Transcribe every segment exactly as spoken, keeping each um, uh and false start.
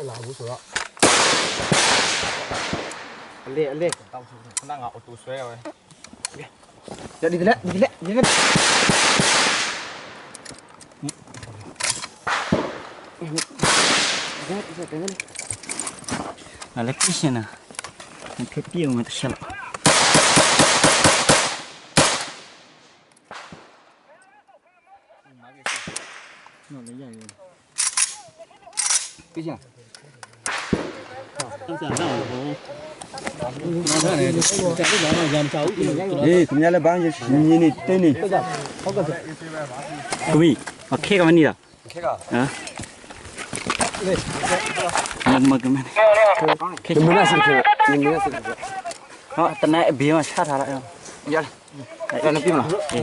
Ala, bu sura. Ale, ale. Tao su, nang a auto sui a we. Ya, di le, di le, di le. Ale, kisi na. Ang pipi yung mata siya. Eh, kumya le bang je ni ni te ni. Kumi, ma khe ka mani da. Khe ka? Ha? Ma, ma ka mani. Khe. Ni muna sin khe. Ni muna sin khe. Ha, tana bi ma cha tha la. Ya. Tana bi ma. Eh.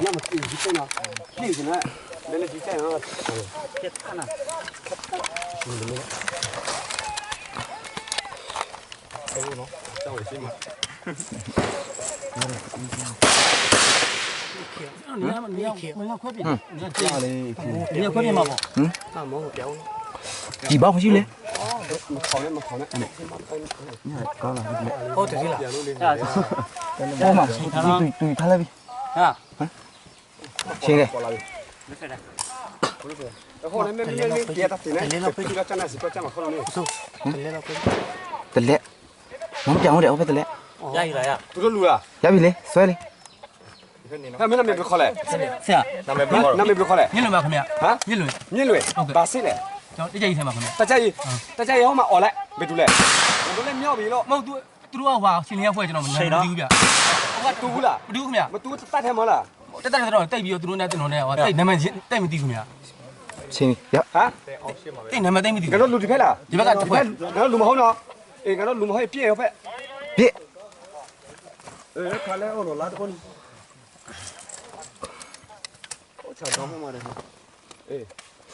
Tele. Mam piang de, ope tele. Ya bi le, soi le. ခင်ဗျာ မင်းနာမည်ဘယ်လိုခေါ်လဲ။ ဆရာ နာမည်ဘယ်လိုခေါ်လဲ။ ညစ်လွင်ပါခင်ဗျာ။ ဟမ်။ ညစ်လွင်။ ညစ်လွင်။ ဟုတ်ကဲ့။ ဘာဆေးလဲ။ ကျွန်တော် HIV ဆရာပါခင်ဗျာ။ HIV။ အာ။ HIV ဟိုမှာអော်လိုက်။ ဘယ်သူလဲ။ ဘယ်သူလဲ။ မြောက်ပြီလို့။ မဟုတ်။ သူတို့ကဟိုဟာ ရှင်လင်းအဖွဲ့ ကျွန်တော်မတူဘူးဗျ။ ဟိုကတူဘူးလား။ မတူဘူးခင်ဗျာ။ မတူဘူး တတ်ထဲမှာလား။ တတ်ထဲတော့ တိုက်ပြီးတော့ သူတို့နဲ့ကျွန်တော်နဲ့ဟို အဲ။ တိုက်နာမည် တိုက်မသိဘူးခင်ဗျာ။ ရှင်။ ဟမ်။ တိုက်နာမည် တိုက်မသိဘူး။ ငါတို့လူတစ်ဖက်လား။ ဒီဘက်ကတစ်ဖက်။ ငါတို့လူမဟုတ်နော်။ အေး ငါတို့လူမဟုတ်ရင် ပြစ်ရောဖက်။ ပြစ်။ အဲ ခါလဲ အိုးနော် လာတကောနီ။ ဟို ချာတော့ မှမတယ်။ အေး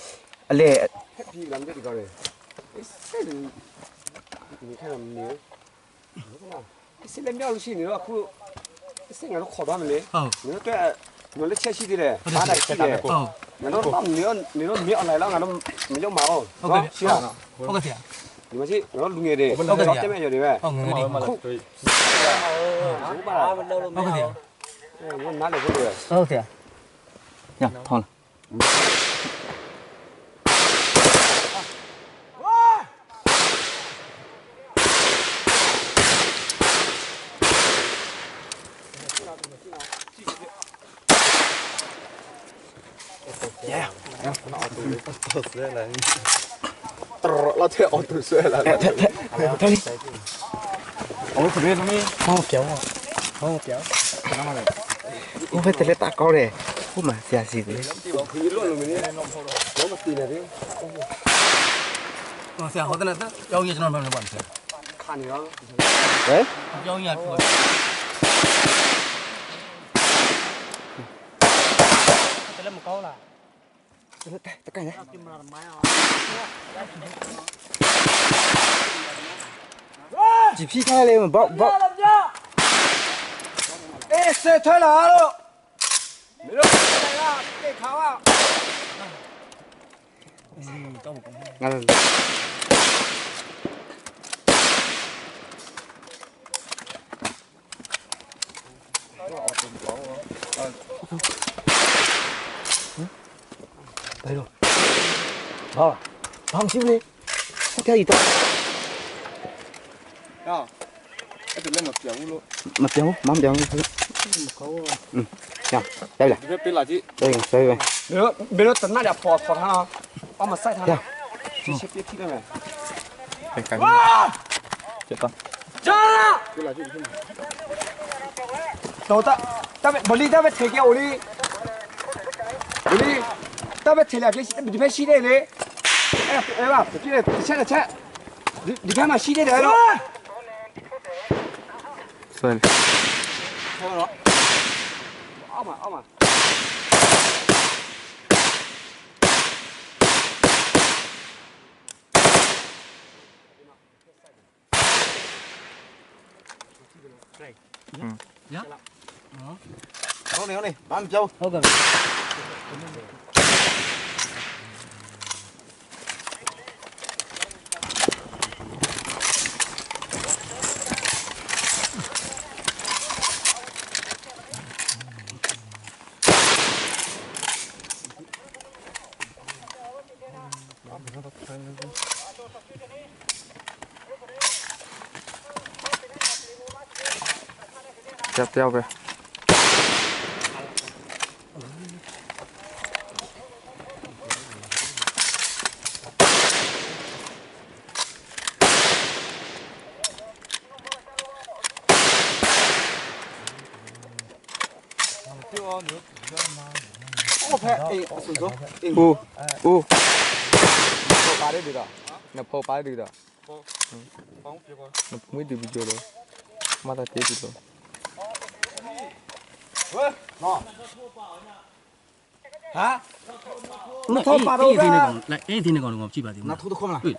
။ အလေ။ ဟဲ့ ပြီးလာမတဲ့ ဒီကောလေ။ အေး စဲ။ ဒီခါမနေ။ စစ်လက်မြောက်လို့ရှိနေတော့ အခု စစ်ငါတို့ခေါ်သွားမယ်လေ။ ဟုတ်။ နင်တို့အတွက် နင်တို့လက်ချက်ရှိသေးတယ်။ ဟုတ်တယ်။ ဘာသာရှိတယ်။ ဟုတ်။ ငါတို့တော့ နင်တို့ နင်တို့မင်းအောင်လှိုင်လောက် ငါတို့မယုံပါဘူး။ ဟုတ်ကဲ့။ နော်။ ရှိလား။ ဟုတ်ကဲ့ဆရာ။ ဒီမှာရှိ ငါတို့လူငယ်တွေ။ ဟုတ်ကဲ့ဆရာ။ တက်မဲ့ရွယ်တွေပဲ။ ဟုတ် ငယ်ငယ်တွေ။ အခု။ ဟုတ်ပါလား။ ဟုတ်ကဲ့ဆရာ။ အဲ ငါနားလည်ဖို့လိုတယ်။ ဟုတ်ဆရာ။ ရ ထောင်းလာ။ ရရ။ အော်တိုဆွဲလာ။ တရလောက်ထဲအော်တိုဆွဲလာ။ ထဲထဲထဲထဲလီ။ အဝဲခရီးသမီး။ ဟောပြောင်း။ ဟောပြောင်း။ ဟိုဘက်တလဲတကောင်းတယ်။ ဟိုမှာဆရာစီတယ်။ ဒီလိုလိုမင်းနဲ့တော့မဟုတ်တော့ တော့မတည်နေသေးဘူး။ ဟောဆရာဟောတဲ့နဲ့ကြောင်းကြီးကျွန်တော်မှမလုပ်ပါနဲ့ဆရာ။ ခါနေရော။ ဟမ်။ ကြောင်းကြီးကပြော။ တလဲမကောင်းလား။ တကဲ့။ ကြည့်ပြီးထားလေ မပေါ့ပေါ့။ အေး ဆက်ထွက်လာတော့ မင်းတို့ကလည်း တေခါပါ။ ငါတို့။ ဘယ်လို။ ဟာ။ ဘာမှမရှိဘူးလေ။ ဟုတ်တယ်။ ဒါ။ အဲ့ဒါလည်းမပြောင်းဘူးလို့။ မပြောင်းဘူး။ မပြောင်းဘူး။ မကောင်းဘူး။ อืม။ ရ။ ရပြီလား။ ဒီဘက်ပေးလာကြည့်။ ရပြီ။ ရပြီ။ မင်းတို့ မင်းတို့တနတ်ရပေါ်ခေါ်ထားနော်။ အောက်မှာစိုက်ထားနော်။ ရ။ ရှင်းရှင်းပြကြည့်လိုက်မယ်။ ပဲကမ်း။ ဝါး။ ကျက်တော့။ ကြားလား။ ပြလာကြည့်။ တော့တတ်ပဲ ဘလီတတ်ပဲ ထေကဲအိုလီ။ ဘလီတတ်ပဲ ထေလာကဲ ဒီဘက်ရှိတယ်လေ။ အဲ့ဒါ အဲ့ဒါ ပြည့်တယ် တစ်ချက် တစ်ချက်။ ဒီ ဒီဘက်မှာရှိသေးတယ်လို့။ ဆွဲ။ ဆွဲတော့။ အောက်မှာ အောက်မှာ။ Hong ne, hong ne, bam jau. Hau ka. Teo, teo ve. U, u. Na pho pa de da. Na pho pa de da. Na pho mi de video lo. Ma ta te de lo. Ha? Na tho pa ro da. La, eh, tin ne kong, la, eh, tin ne kong, kong, chi ba ti. Na tho to khom la. Ui.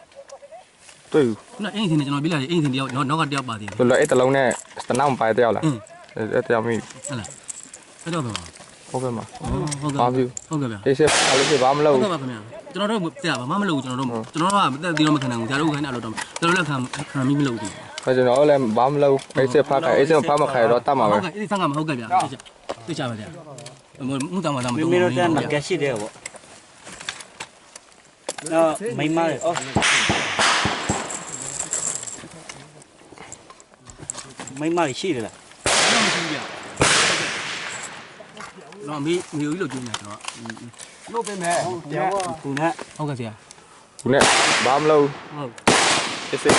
Tui. Na, eh, tin ne, chano bila, eh, tin ne, no, no, ka dia ba ti. To la, eh, ta long ne, sta nam pa te la. Hmm. Eh, eh, te mi. Ala. Ka do ba. Ho ba ma. Oh, ho ga. Ba view. Ho ga ba. Eh, se, alu se bam lo. Ho ga ba ka me. Chano ro, te ba, ma ma lo, chano ro. Hmm. Chano ro, ba, di ro ma ka na, chano ro ka na lo dom. Chano la ka, ka mi mi lo ti. Ka chano le bam lo. Eh, se pa ka, eh, se pa ma ka ro ta ma ba. Ho ga, eh, sa ga ma, ho ga ba. Te cha ba dia. Mo, mo ta ma ta ma. Mi, mi no te na kya si de wo. No, mai ma. Oh. Mai ma si de la. No, mi, mi lo ju na no. Lo pe me. Tu na. Ho ka sia. Tu na. Bam lo. Oh. Ese.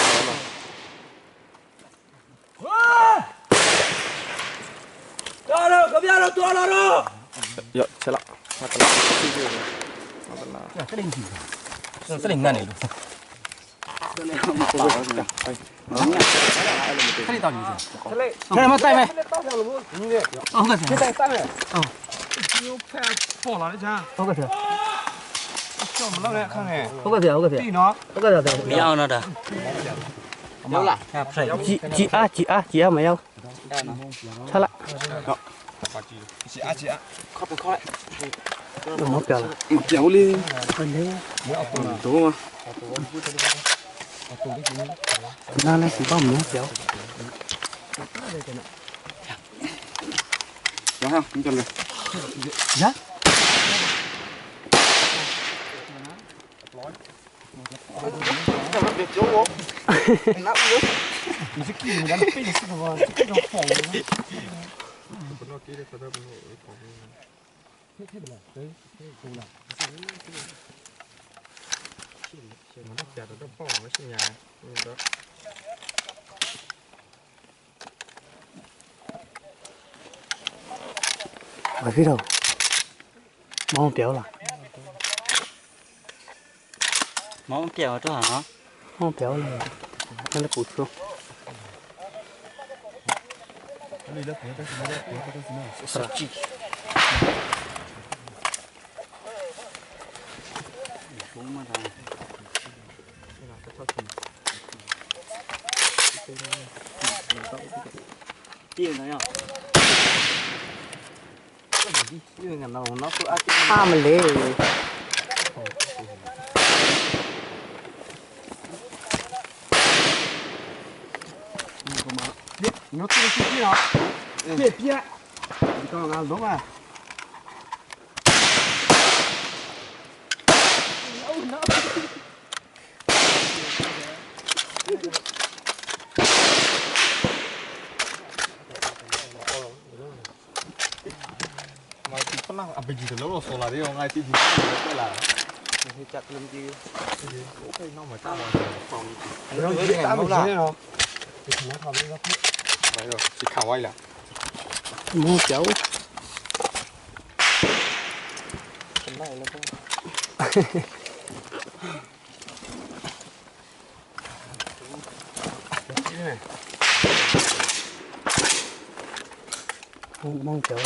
Yo, chela. Matala. Matala. Ya, sering sih. Sering ngane lo. Sering tau ni. Sering matai me. Oh, ka sih. Kita tak me. Oh. Yo, pe, pola ni cha. Oh, ka sih. Chom lo le khan ne. Oh, ka sih, oh, ka sih. Ti no. Oh, ka sih. Miau na da. Yau la. Chi, chi a, chi a, chi a ma yau. Chala. Chi a, chi a. Kho pe kho. Mo pia la. Mo pia u li. Mo pia u li. Mo pia u li. Na le si ba mo pia u. Ya ha, ni chale. Ya? Ba phi lo. Mo pia u la. Mo pia u to ha. Mo pia u la. Na le pu chu. Family. Mai ti pa na a begi de lo lo so la de ngai ti di la. Ni chat lum di. Ko kai no mai ta ma. Lo di ta ma la. Mai lo ti kha wai la. Mo chao. Mong, mong chao.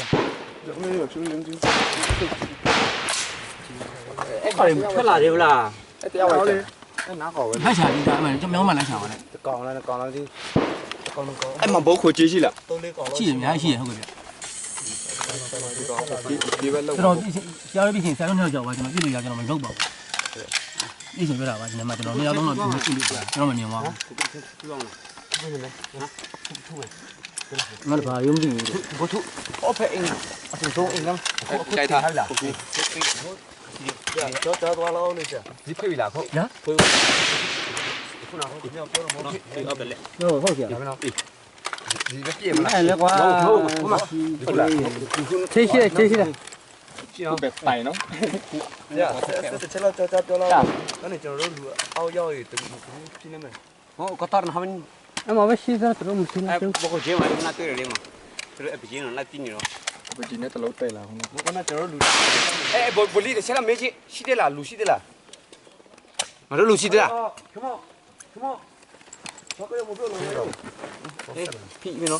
Ê, khỏi thua là điều là. Ê, tao quay. Ê, nó khỏi. Hai sản đi ra mà, trong nhóm mà lại sản này. Còn là, còn là gì? အဲ့မှာဘုတ်ခိုကျင်းရှိလား။ ရှိတယ်ဗျာ၊ ရှိတယ်၊ ဟုတ်ကဲ့ဗျာ။ ဒီဒီဘက်လောက် ကျွန်တော်ပြီးဆရာတို့ပြီးဆင်ဆရာတို့နဲ့ကြောက်ပါ၊ ကျွန်တော်ပြည့်လို့ရ၊ ကျွန်တော်မလုပ်ပါဘူး။ ပြည့်ဆင်ပြောတာပါ၊ ဒီမှာကျွန်တော်နှစ်ယောက်လုံးတော့ကျွန်တော်ပြည့်လို့ပါ၊ ကျွန်တော်မမြင်ပါဘူး။ ငါတပါရုံးပြီးပြီ။ ဘုတ်ထုပ်၊ အော်ဖဲအိမ်၊ အဆူဆုံးအိမ်ကမ်း၊ အခုအခု ကြိုက်တာ ထိုင်ထားပြီလား။ ဒီခွေပြီလား။ ခုနက ခုနကပြောတော့မဟုတ်ဘူး။ ဟုတ်ကဲ့။ ဒီပဲပြည့်မလား။ အဲ့လေကွာ။ ဟုတ်ဟုတ်ဟုတ်။ ဒီခုလား။ ထိရှိတယ်၊ ထိရှိတယ်။ ရှိအောင်ပဲပိုင်နော်။ ရဆက်ဆက်ချက်လောက်ကြောက်ကြောက်ပြောလောက်။ အဲ့နဲ့ကျွန်တော်တို့လူအောက်ရောက်ရင်တလူဖြစ်နေမယ်။ ဟော ကတော်နော်မင်း။ အဲ့မှာပဲရှိသေးတယ်၊ သူတို့မရှိနေဘူး။ ဘုတ်ကျင်းမှာလည်းခဏတွေ့တယ်လေမ။ သူတို့အပကြီးနော်၊ လိုက်ကြည့်နေတော့။ အပကြီးနဲ့တလုံးတည့်လာ။ ဘုတ်ကနော်၊ ကျွန်တော်တို့လူ။ အဲ၊ ဘိုလ်၊ ဘိုလ်လီတစ်ချက်လောက်မေးကြည့်။ ရှိသေးလား၊ လူရှိသေးလား။ ငါတို့လူရှိသေးလား။ ဖီမနော်၊ ဖီမနော်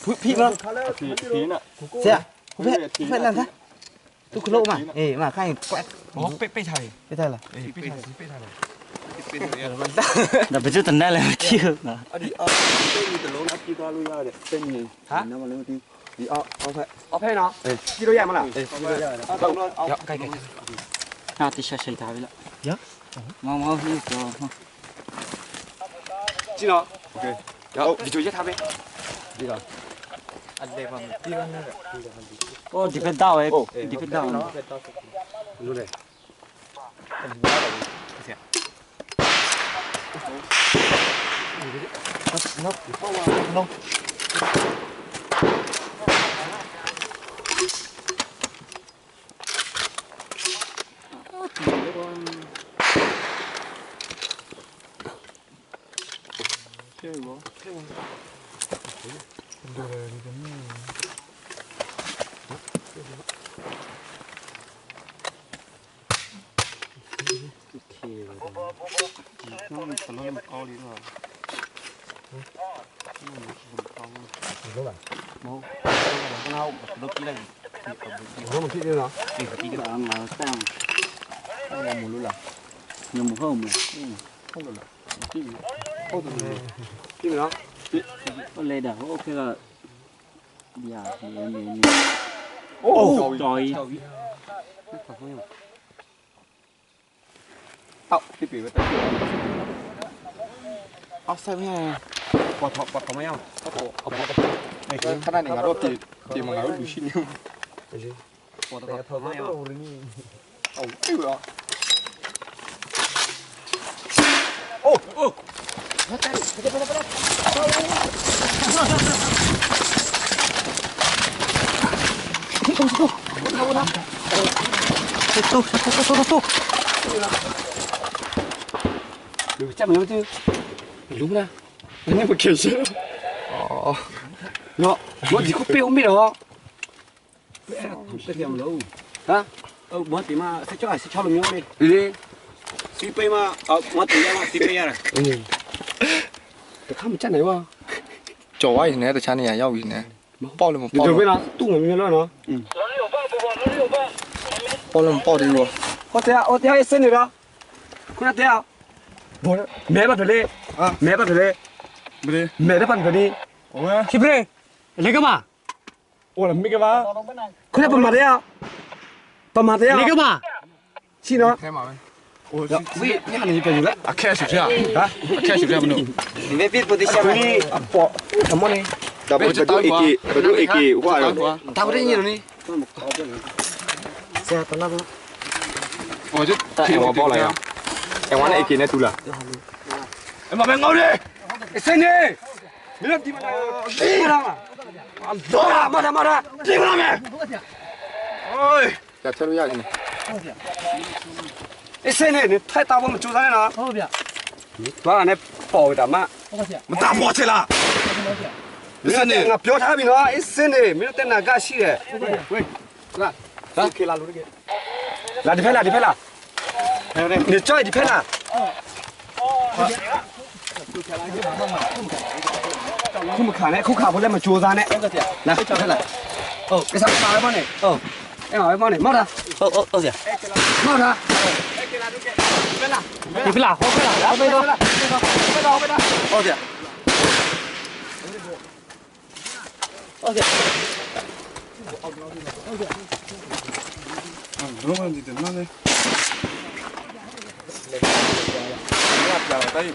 ၊ ဖီမနော်။ ဆရာ၊ ဟိုဘက်၊ ဟိုဘက်လှမ်းစမ်း။ သူ့ခလုတ်မှာ။ အေး၊ မ၊ ခိုင်း၊ ဟော၊ ပိတ်၊ ပိတ်ထားပြီ။ ပိတ်ထားလား။ အေး၊ ပိတ်ထားပြီ၊ ပိတ်ထားပြီ။ ပိတ်ထားပြီ။ ဒါဘယ်သူတန်းလဲမသိဘူးနော်။ အဲ့ဒီအောက်၊ ပိတ်ပြီးတစ်လုံးနဲ့ပြီးသွားလို့ရတယ်။ ပိတ်နေ။ ဟမ်။ နောက်မှလည်းမသိဘူး။ ဒီအောက်၊ အောက်ဖက်။ အောက်ဖက်နော်။ အေး။ ကြည့်လို့ရမလား။ အေး။ ကြည့်လို့ရတယ်။ အောက်တော့၊ အောက်။ ရ၊ ကိုက်ကိုက်ကိုက်။ ဟာ၊ တစ်ချက်ရှိထားပြီလား။ ရ။ မမဟိုကျော်။ ကြည့်နော်။ โอเค။ ဟော၊ ဒီလိုရထားပြီ။ ဒီက။ အဲ့ဒီဘက်မှာ။ ဒီကနဲ့။ အိုး၊ ဒီဘက်တောက်ဝဲ။ အိုး။ ဒီဘက်တောက်ဝဲ။ ဘယ်လိုလဲ။ အောက်၊ ဖြစ်ပြီပဲ။ အောက်ဆိုင်မှာ။ ပေါ်ထောင်၊ ပေါ်ထောင်မရအောင်။ ဟုတ်။ အပေါ်။ အဲ့ဒါနဲ့ငါတို့ပြေး၊ ပြေးမှာ၊ ငါတို့လူရှိနေဦး။ ပေါ်ထောင်၊ ပေါ်ထောင်မရအောင်။ အော်၊ အေးဝဲ။ အိုး၊ အိုး။ လူကြမ်းလို့တူလူလား။ နည်းမကယ်ဆယ်။ အော်။ နော်၊ မဒီခုပေးဦးမီးတော့။ ဘယ်ထူးပြရမလို့။ ဟမ်။ အော်၊ မဒီမှာ၊ ဆက်ချောက်၊ ဆက်ချောက်လိုမျိုးလေး။ လေ။ စီးပေးမှာ။ အော်၊ မဒီမှာစီးပေးရတာ။ အင်း။ တစ်ခါမကျန်နိုင်ဝါ။ ကျော်သွားပြီနဲ့၊ တခြားနေရာရောက်ပြီနဲ့။ မဟုတ်။ ပေါက်လည်းမပေါက်။ ဒီလိုပဲနော်။ သူ့မှာမျိုးလောက်နော်။ อืม။ ပေါက်လည်းမပေါက်သေးဘူး။ ဟိုတဲ၊ ဟိုတဲ၊ အေးစင်းနေတော့။ ခုနတဲ။ ဘိုး၊ မဲဘတ်တလေ။ ဟာ။ မဲဘတ်တလေ။ ဘယ်လေ။ မဲတဲ့ပန်တလေ။ ဟိုဝဲ။ ခိဗရေ။ လေကမ။ အိုး လမီကမ။ ခုနပမာတရား။ ပမာတရား။ လေကမ။ ရှိနော်။ ထဲမှာပဲ။ အိုး ဝိ ညနေပြန်ယူလိုက်။ အခက်အခဲရှိလား။ ဟမ်။ အခက်အခဲရှိလားမလို့။ ဒီဘက်ပြစ်ပို့သေးရှာမလို့။ အပေါ်။ အမောင်းနေ။ ဒါဘယ်လို AK၊ ဘယ်လို AK ဟိုဟာ။ တာဝရင်းညနေ။ ဆရာ တနာဘူး။ အိုး ကျ။ အဲဝါပေါ်လာရ။ အဲဝါနဲ့ AK နဲ့တူလား။ အဲမပဲငေါ့လေ။ အစင်းနေ။ မင်းတို့ဒီမှာ။ ဒီမှာ။ အလောရမတာမတာ။ ဒီမှာမယ်။ အိုး။ ရထည့်လို့ရတယ်။ ဟုတ်ဗျာ။ အေးစင်းနေ၊ နင်ထိုင်တားဖို့မကြိုးစားနဲ့နော်။ ဟုတ်ဗျာ။ သွားတာနဲ့ပေါ်ဝေးတာမှ။ ဟုတ်ပါဗျာ။ မတားပေါ်ချင်လား။ ဟုတ်ပါဗျာ။ အေးစင်းနေ။ ငါပြောထားပြီနော်။ အေးစင်းနေ၊ မင်းတို့တက်နာကရှိတယ်။ ဟုတ်ပါဗျာ။ ဝေး။ လာ။ လာ။ ခေလာလို့တကယ်။ လာ၊ ဒီဖက်လာ၊ ဒီဖက်လာ။ နင်ကြောက်ရင်ဒီဖက်လာ။ ခုမခံနဲ့၊ ခုခံဖို့လည်းမကြိုးစားနဲ့။ ဟုတ်ကဲ့ဗျာ။ လာ၊ ဒီဖက်လာ။ ဟုတ်။ ကစားပါလေ၊ မနဲ့။ ဟုတ်။ အဲ့မှာပဲ၊ မနဲ့။ မောက်တာ။ ဟုတ်၊ ဟုတ်၊ ဟုတ်ဗျာ။ မောက်တာ။ ဒီဖက်လာ၊ ဟိုဖက်လာ။ ဟိုဖက်လာ။ ဟိုဖက်လာ။ ဟုတ်ဗျာ။ Okay. Ah, belum lanjut, mana? Ini apa tadi?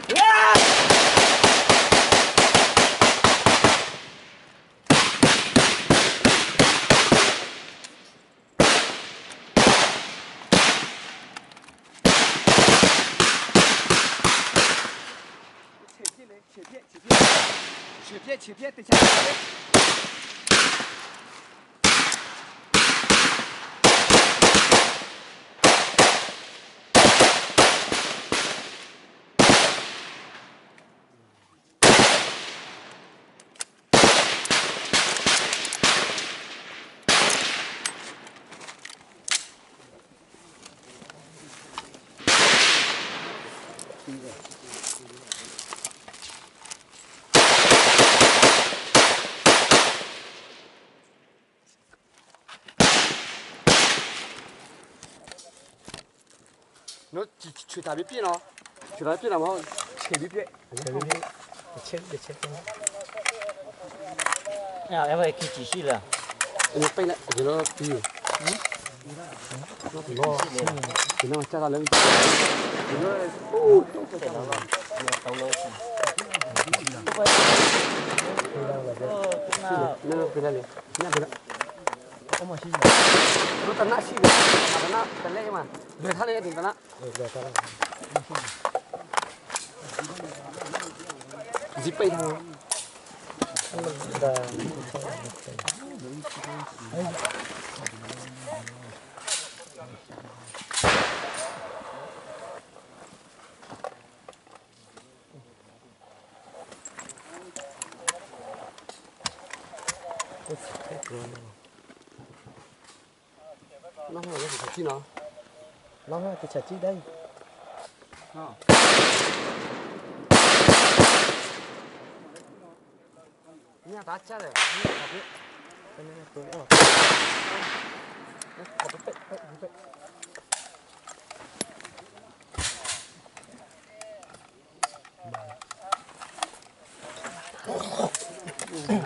切片嘞，切片，切片，切片，切片，等一下，切片。 No, chu, chu, chu ta bi pi no. Chu ta bi pi no mo. Che bi pi. Che bi pi. Che, che, che. Ya, ya, ba ki chi shi la. Ni pai na, ni lo pi. No, no. Ni na cha la le. Ni lo. Oh, to, to, to. Na, na, na, na. Lu ta na si le, ta na, ta le ma. Le ta le, ta na. Ji pai ta. Nang ha, nang ha, kicha chi dai. Ha. Nya ta cha le. Nya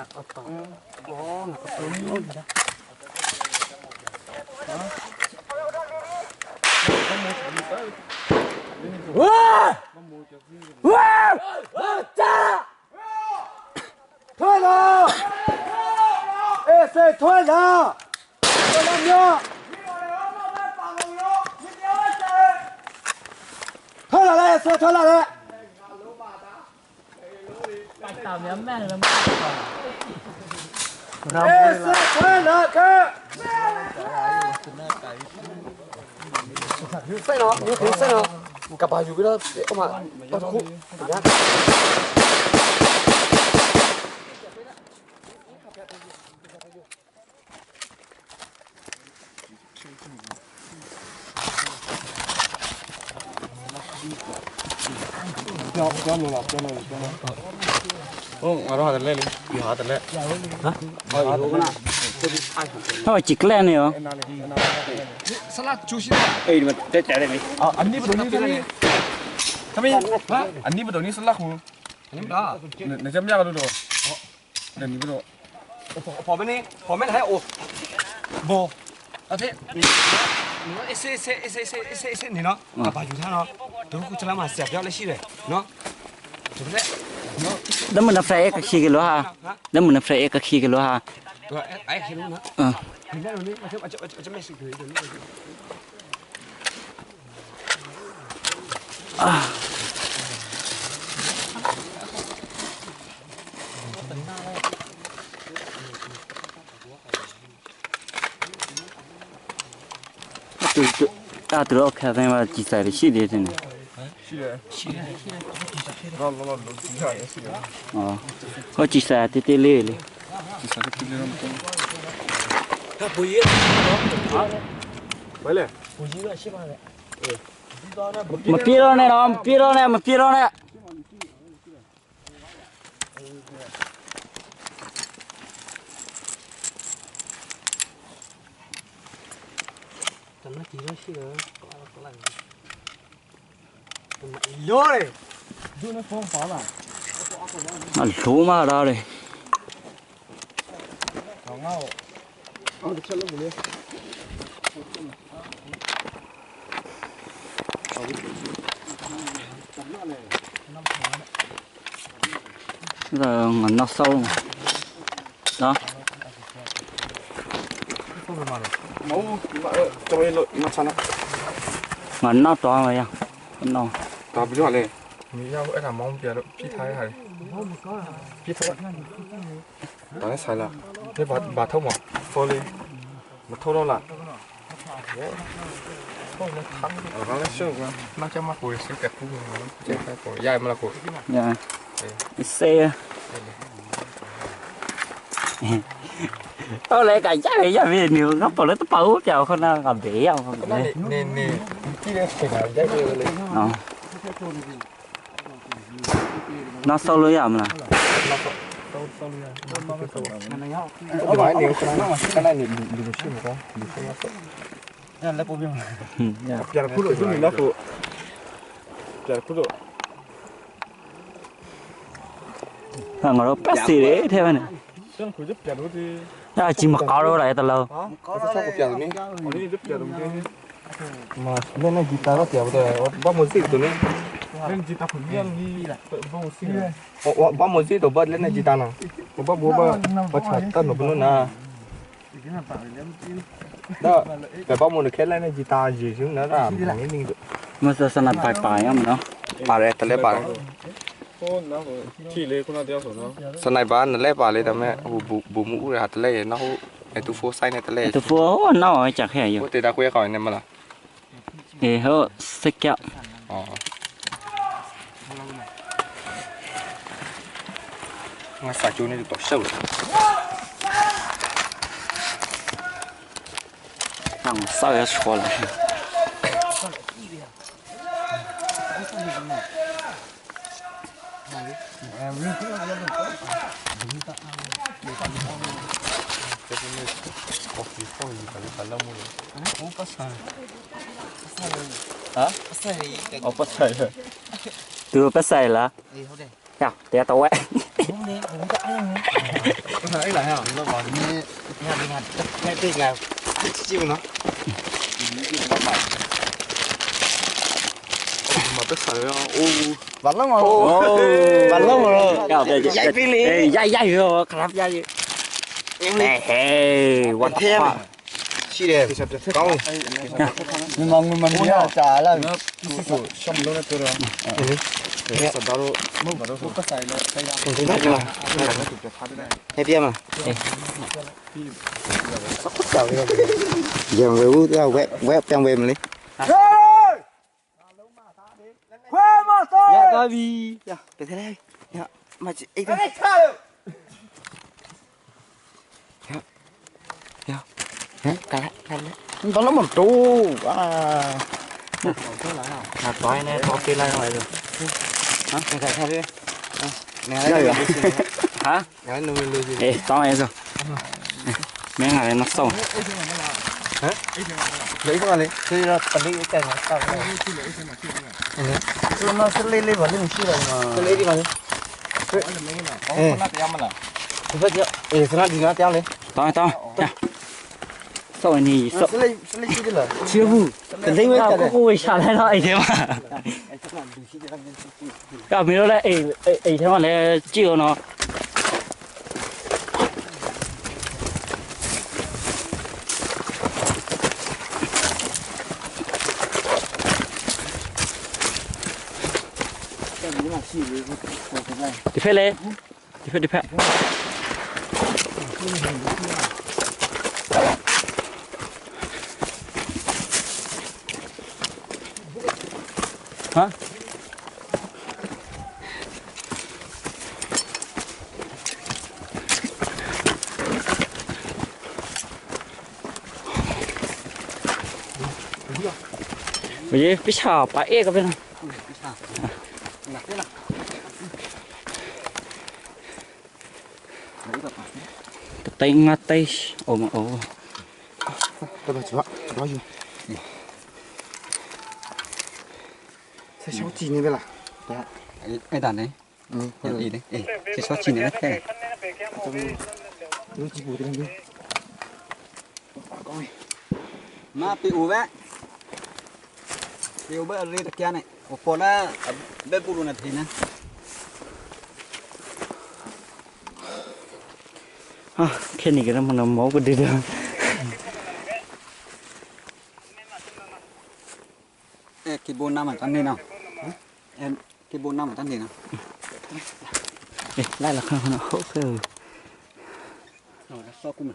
ta cha le. Thoa la! Ese, thoa la! Thoa la mya! Thoa la la, ese, thoa la la! Ese, thoa la ka! Sai no, ni sai no. Ka ba yu bi la, o ma, o khu. Ya. Hoi, chikle ne yo. Sala chu shi. Ei, ma te te le ni. Ah, ani bu ni ni. Kami, ha? Ani bu ni sala khu. Ani da. Ne, ne jam ya ka do. Ani bu. Pho, pho mene, pho mene hai o. Bo. Ate. Ni, ni, ese, ese, ni no. Ka ba yu tha no. Do ku chala ma sia pya le shi le. No. Chu le. No. Da mun na fry ka khi ke lo ha. Da mun na fry ka khi ke lo ha. To ai, ai khi lo na. Ah. Ni le ni, ma cha, ma cha, ma cha, ma shi ke. Tu, tu, ta tu lo kha ve ma chi sai de shi de ne. Shi de. Shi de. Lo, lo, lo, lo, chi sai de shi de. Oh. Ko chi sai te te le le. Chi sai te te le lo. Wale. Mapiro ne, no, mapiro ne, mapiro ne. Tama tiro shi ga, kala kala. Lore. Duna phone pa la. A lhoma ra re. Giờ ngắn nó sâu. Đó. Ngắn nó to rồi à. Nó. Tao biết rồi. Mình nhau ấy là mong bia đó, pít thái hay. Pít thái. Tao sai là. Thế bà, bà thông à? Phone đi. Mà thông đâu là? Ờ, nó sure quá. Nó cho mắc quỷ xíu kẹt cú. Chết cái cổ. Dạy mà là cổ. Dạ. Xe. Tao lấy cả dạy, dạy về nhiều, nó bảo nó tao bảo chào con nào, cả bé à, con bé. Nè, nè, nè. Cái này phải là dạy về. Ờ. Nó sâu lưới à mà. Cái này, cái này, đừng, đừng, đừng, đừng, đừng. Piara kudo tu ni na ko. Piara kudo. Ngaro pasi re the bane. Sen ko je piara ti. Ya chi ma ka ro la ta lo. Ka sa ko piara ni. Oni je piara ni. Ma, le na guitar ra piara de. Ba mo si to ni. Len guitar ko ni ni. Ba mo si. Ba mo si to ba le na guitar na. Ba bo ba. Ba cha ta no no na. Da, ka ba mo ne khela ne guitar ji jing na da, mo ni ning. Masa sana pai pai am no. Pare tale pare. Sana ba na le pare da me bu bu mu u ha tale na ho. E tu fo sai ne tale. Tu fo ho na o cha khe yo. Ko te da ko ya ka ne mala. E ho, se kya. Nga sa chu ni to sau. Ang sa ya chua la. Ha? Oh, pasai. Tu pasai la. Ya, dia tahu eh. Balong ah. Oh. Balong ah. Ya, ya, ya. Eh, ya, ya, yo, kerap ya, ya. Eh, hey, what the fuck? Sile. Kau. Memang memang dia salah. Susu. Happy ama. Yang we u ya we we yang we mali. Ya, babi. Ya, betul lah. Ya, macam, eh, kan. Ya. Ya. Eh, kalah, kalah. Tolong mau tu. Ah. Nah, tu lah, ya. Nah, tu ini, tu okey lah, ya, itu. Hah? Kalah, kalah. Ya, ya. Hah? Eh, tong aja. Meng ale na so. Ha? Lei ko le. Sila tali ita na ta. Ini. Sila na sila le bale ni sila na. Sila di bale. Eh. Sila di na tiang le. Tong, tong. Ya. So ni, so. Sila, sila di la. Chiu. Sila di. Ko ko wei sha lai na ai de ma. Ka mi lo le, eh, eh, eh, thang le, chiu no. Di phe le. Di phe, di phe. Ha? Oye, pisa pa e ka pena. Tatai nga tai. Oh, oh. Tabai chua, tabai chua. Sa shau chi ni bela. Ai, ai dan ne. Ni. Ya, i de. Eh, sa shau chi ni ne. Lu chi bu de ni. Ma pi u ve. Pi u ve ri ta kya ne. O pola be bulu na thina. Ah, khe ni ke na mana mo ko de da. Eh, kibu nama tan ni na. Eh, kibu nama tan ni na. Eh, lai la kha na ho khe. No, la so kuma.